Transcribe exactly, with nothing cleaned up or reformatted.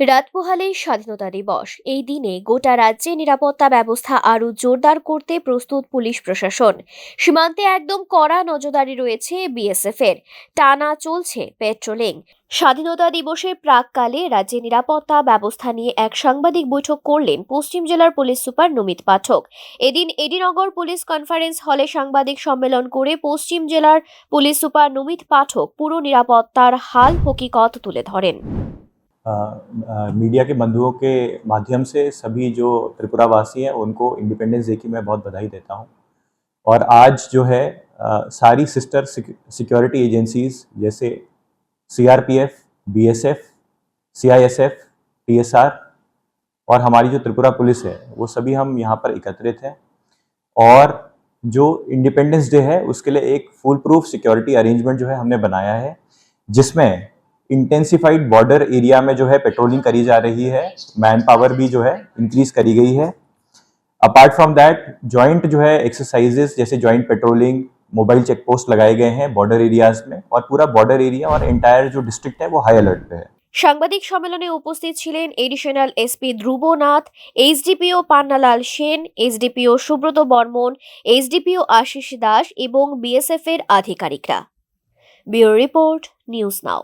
রাত পোহালেই স্বাধীনতা দিবস। এই দিনে গোটা রাজ্যে নিরাপত্তা ব্যবস্থা আরও জোরদার করতে প্রস্তুত পুলিশ প্রশাসন। সীমান্তে একদম কড়া নজরদারি রয়েছে বিএসএফ এর। টানা চলছে পেট্রোলিং। স্বাধীনতা দিবসের প্রাককালে রাজ্যে নিরাপত্তা ব্যবস্থা নিয়ে এক সাংবাদিক বৈঠক করলেন পশ্চিম জেলার পুলিশ সুপার নমিত পাঠক। এদিন এডিনগর পুলিশ কনফারেন্স হলে সাংবাদিক সম্মেলন করে পশ্চিম জেলার পুলিশ সুপার নমিত পাঠক পুরো নিরাপত্তার হাল হকিকত তুলে ধরেন। अ, अ, मीडिया के बंधुओं के माध्यम से सभी जो त्रिपुरा वासी हैं उनको इंडिपेंडेंस डे की मैं बहुत बधाई देता हूँ। और आज जो है अ, सारी सिस्टर सिक्योरिटी एजेंसीज जैसे सीआरपीएफ, बीएसएफ, सीआईएसएफ, टीएसआर और हमारी जो त्रिपुरा पुलिस है, वो सभी हम यहाँ पर एकत्रित हैं। और जो इंडिपेंडेंस डे है, उसके लिए एक फुल प्रूफ सिक्योरिटी अरेंजमेंट जो है हमने बनाया है, जिसमें इंटेंसिफाइड बॉर्डर एरिया में जो है पेट्रोलिंग करी जा रही है, मैन पावर भी जो है इंक्रीज करी गई है। अपार्ट फ्रॉम दैट, जॉइंट जो है एक्सरसाइजेस जैसे joint patrolling, mobile check post लगाए गए हैं बॉर्डर एरियाज में, और पूरा बॉर्डर एरिया और एंटायर जो डिस्ट्रिक्ट है, वो हाई अलर्ट पे है। সাংবাদিক সম্মেলনে উপস্থিত ছিলেন এডিশনাল এসপি ধ্রুব নাথ, এইচডিপিও পান্নালাল সেন, এইচডিপিও সুব্রত বর্মন, এইচডিপিও আশিস দাস এবং বিএসএফ এর আধিকারিকরা। Bureau report, news now.